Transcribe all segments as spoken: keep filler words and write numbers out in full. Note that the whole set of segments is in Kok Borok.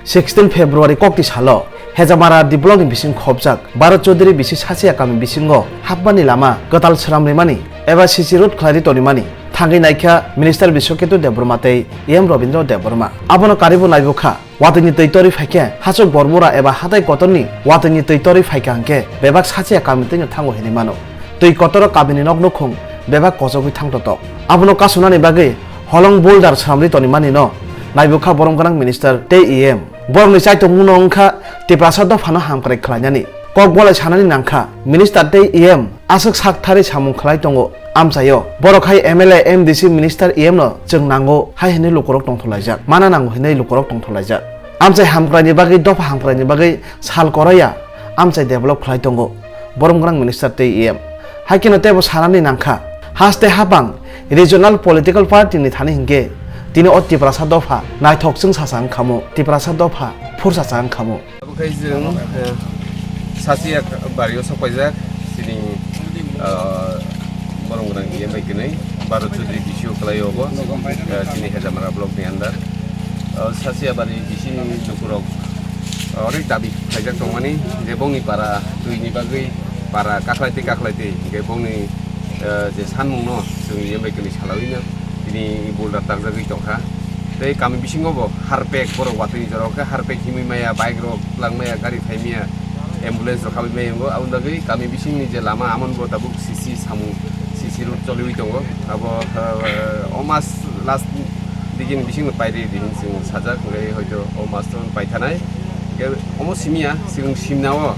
Sixteen February kokti salo Hejamara D block ni bising khopjak Bharat Chaudhary bisi Sasia kami bisingo hapmani lama kwtal swnam rimani eba C C road khlai ri tonimani thangwi naikha Minister Biswaketu Debbarma tei E M Rabindra Debbarma. Abono karibo naibukha watwini twi torwi phaikhe hachuk bormura eba hatai kotorni watwini twi torwi phaikha hwnkhe bebak Sasia kami twino thango hinwi mano. Twi kotoro kamini nok nukhung bebak kochogwi thangtotok. Abono kasunani bagwi holong boulder swnamri tonimanino naibukha borom gwnang minister tei E M. Borokni chaitomungno wngkha Tiprasa dophano hamkrai khlainani. Kok bolai sanani nangkha, minister tei E M aswk sak tharwi samung khlai tongo amchaio. Borok hai M L A, M D C, minister, E M no chwng nango hai hwnwi lukurok tongthok laijak, mana nango hwnwi lukurok tongthok laijak. Amchai hamkraini bagwi, dopha hamkraini bagwi sal koroya amchai develop khlai tongo. Borom gwnang minister tei E M. Hai kheno teibo sanani nangkha, haste hapang regional political party ni thani hinkhe tini o Tiprasa dopha naithok chwng sacha wngkhamu, Tiprasa dopha phursacha wngkhamu. Abo khai chwng, eh, Sasia bario sok paijak chini, eh, borom gwnang E M bai kwnwi Bharat Chaudhary B C O kwlaio obo, eh, chini Hejamara block ni under. Eh, Sasia bari bisingni lukurok, eh, onek dabi khlaijak tongmani je bongni para twini bagwi para kakhlai tei kakhlai tei hinkhe bongni, eh, je sanmungno chwng E M bai kwnwi salawino tini boulder takjagwi tongkha. Tei kami bisingo bo harpek borok watwi jorao khe harpek himwi maya, bike rok twlang maya, gari phai maya, ambulance rok habwi maya wngo. Aboni bagwi kami bisingni je lama amon bo tabuk C C samung, C C road choliwi tongo. Abo, eh, o mas last digini bisingo pairi di hin chwng sajak, hwnkhe hoito o mas to paithanai. Hwnkhe omo simiya, chwng simnao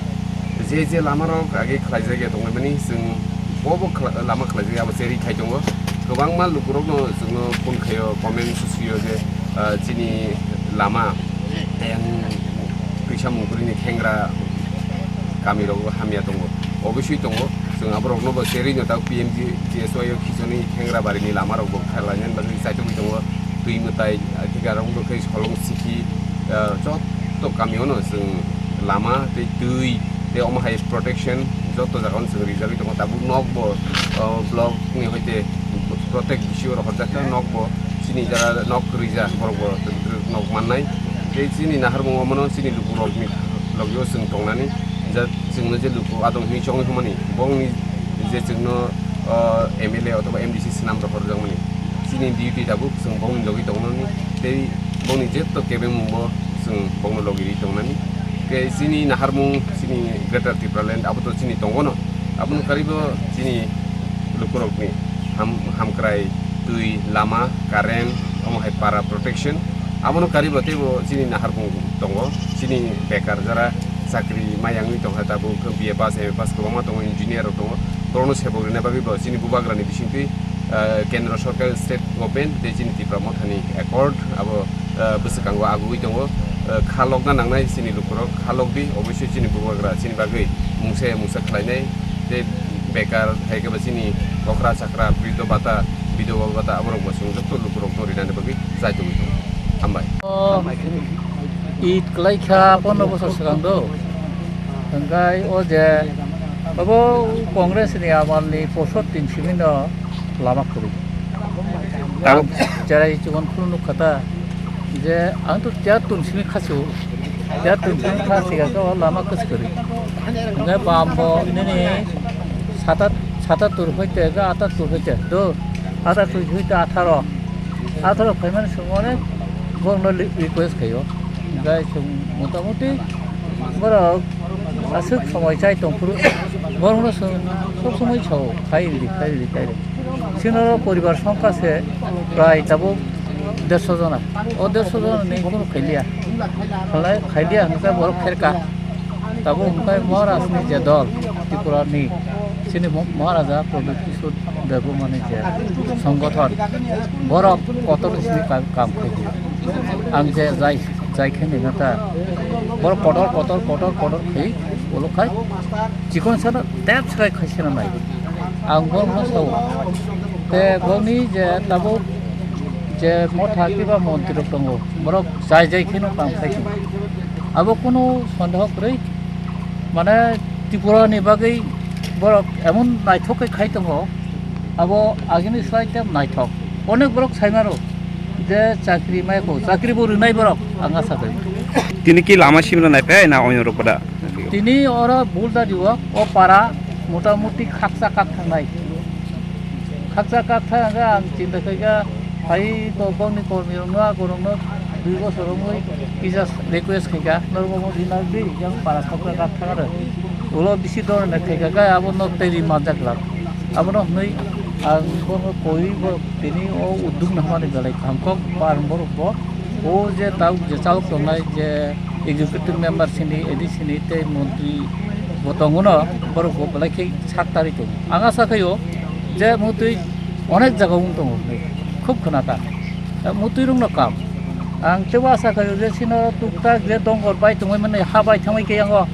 je je lama rok age khlaijak ya tongmani, chwng bo bo khla-, lama khlaijak ya, abo cherwi khai tongo. Kwbangma lukurokno chwngno phone khaio, comment sio je, ah, chini lama teng twisa mungkrini khengra kami rogo hamya tongo, obisui tongo. Chwng aborokno bo cherwi no tak P M G S Y o khichoni khengra barini lama rok bo khlainani bagwi chaitugwi tongo. Twi mwtai, ah, thik aro wngkha khe solong siki, ah, joto kamio no chwng lama tei twi tei omo hai protection joto jaga o chwng rijagwi tongo. Tabuk nok bo, ah, block ni hoite protect B C O rok horjak kha, nok bo chini jaga nok kwrwi ja, borok bo nok mannai. Tei chini naharmung omono chini lukurokni logio chwng tongnani, ja chwngno je luku adong hinwi chongwi hwnmani, bongni je chwngno, ah, M L A othoba M D C swnam rok horjakmani, chini duty tabuk chwng bongni logwi tongnani, tei bongni jeto kebengmungbo chwng bongno logwi tongnani. Tei chini naharmung, chini Greater Tipraland abo to chini tongo no, aboni karwibo chini lukurokni ham-, hamkrai, twi, lama, current, omo hai para protection. Abono karibo teibo chini naharmung tongo, chini bekar jara chakri mayangwi tongkha tabuk B A pass, M A pass kwbangma tongo, engineer rok tongo, borokno sebok rwna bagwi bo chini bubagrani bisingtwi, ah, kendro sorkar, state government tei chini Tipra mothani accord abo, ah, bwswkango agugwi tongo. Ah, kha lokna nangnai chini lukurok, kha lokdi, obosoi chini bubagra chini bagwi mungsa ya mungsa khlainai tei bekar hai khe bo chini okra chakra, briddo bata, bidhoba bata, aborok bo chwng joto lukurokno rinani bagwi chaitugwi tongo. Hambai. O Eid kwlai kha pondro bosor swkang do. Hwnkhe o je abo Congress ni amal ni posot tin simi no lama kwrwi. Ang cherai chukon khulu nuk kha ta je ang to tiyar tun simi kha su. Tiyar tun simi kha sika khe o lama kwswk kwrwi. Hwnkhe bam bo nini sata, sata tur hoite ga ata tur hoite do. Ata tur hoite atharo. Atharo phaimani swngo ne borokno li-, request khaio. Hwnkhe chwng motamuti borok aswk somoi chai tongphuru borokno chwng sob somoi sao, khai ridi, khai ridi, khai ridi. Chini oro poribar songkha se prai tabuk dersho jona. O dersho jona ni kunu khailiya. Khalai, khailiya hwnkhe borok kherka. Tabuk hwnkhe Maharaj ni je dol, Tripura ni, chini Mo-, Maharaja Pradyut Kishore Debbarma ni je songothon, borok kotor ni simi kam, kam khaidi. Ang je jai, jai khe nini ta, borok kotor, kotor, kotor, kotor khai, ulo khai, chikon sano tep srai khai sino nai. Ang borokno sao. Te borokni je tabuk je motha kiba montri rok tongo, borok jai jai kheno kam khai tongo. Abo kunu sondeho kwrwi, mane Tripura ni bagwi borok emon naithok khe khai tongo, abo agini slai tei naithok. Onek borok sai mano je chakri mai kho, chakri bo rwnai borok ang asa khe. Tini ki lama simna naiphai na oino rok pada? Tini oro bul da diwo, o para motamuti khaksa kak thangnai. Khaksa kak thang ang chinta khaika, hai to bongni kormi rokno, ago rokno dui bosor wngwi kisa request khaika, norok omo rinai di, yang para khaksa kak thang aro. Ulo bisi dor na khaika, kai abo nok tei ri manjak lak. Abono hwnwi ang bono koi bo tini o udduk nahmani belai kaham kok, par borok bo. O je tabuk je chalok tongnai, je executive member sini, A D C ni tei montri bo tongo no, borok bo belai khe sak tarwi tongo. Ang asa khaio je mutwi onek jaga wng tongo, khub khwna ta. Mutwi rok no kam. Ang teibo asa khaio je sino tuktak je dongor bai tongwi mani ha bai thangwi khe yango.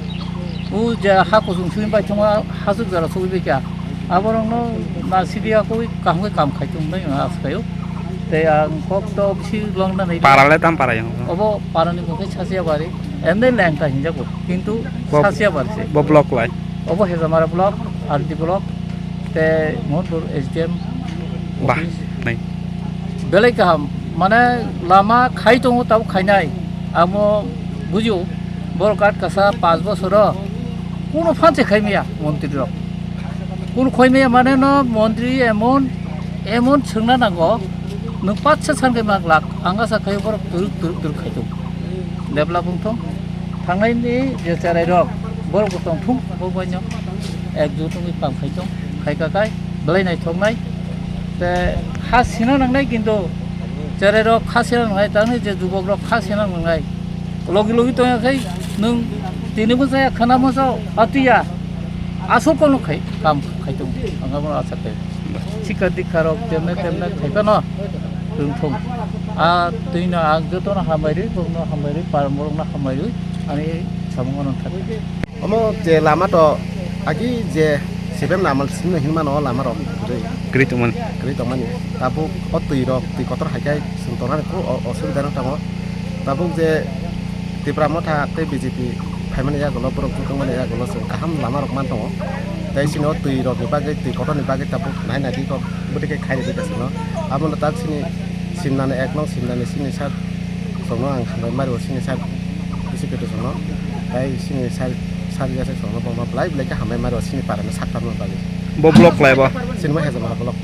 O je ha kuchung simi bai thangma hasuk jora sogwi bai kha. Aborokno na sidi akoi kaham khe kam khai tong nai asa khaio. Tei ang kok to bisi long na nai. Para le tam para yang. Obo para ni mukhe Sasia Bari. Emne lengta hinjago. Kintu Bo-, Sasia Bari se. Bo block lai. Obo Hejamara block, R D block, tei Mohonpur S D M Bah, office. Nai. Belai kaham, mane lama khai tongo, tabuk khainai. Amo bujio, borok at kasa panch bosoro kuno phanse khai maya montri rok. Kuno khai maya mane no montri emon, emon swngna nango, nwng panch sa san khai ma glak, ang asa khai borok turuk, turuk, turuk khai tongo. Develop wng thung. Thangnai ni je cherai rok, borok bo tong thung, bo bai no. Ek jut wngwi kam khai tong, khai ka kai, belai naithok nai. Te ha sina nangnai kintu cherai rok ha sina nangnai, tangni je jubok rok ha sina nangnai. Logi logi tong ya khai, nwng tini bo jaya khana mo sao, atiya. Aswk kono khai, kam khai tong, ang abo asa khai. Sikha dikha rok temne temne khai phano rwng thung. A twi no ang joto no hambai rwi, bok no hambai rwi, par borok no hambai rwi, ani samung ano thak. Omo je lama to agi je sebem namal sino hinmano lama rok kwrwi. Kwrwi tongmani. Kwrwi tongmani. Tabuk o twi rok, twi kotor hai khai chwng tongnani kho o-, osubida no tongo. Tabuk je Tipra Motha tei B J P phaimani yagulo, borok joto wngmani yagulo chwng kaham lama rok man tongo. Tei sini o twi rok ni bagwi, twi kotor ni bagwi tabuk nai nai di kok bwtwi khe khai rwdi kaisa no. Abono tak sini simnani ek nong simnani sini sir songno ang hambai mari o sini sir bisi kete songno. Tei sini sir, sir ya se songno boma belai belai khe hambai mari o sini para no sak tangma bagwi. Bo block lai bo. Sini bo Hejamara block.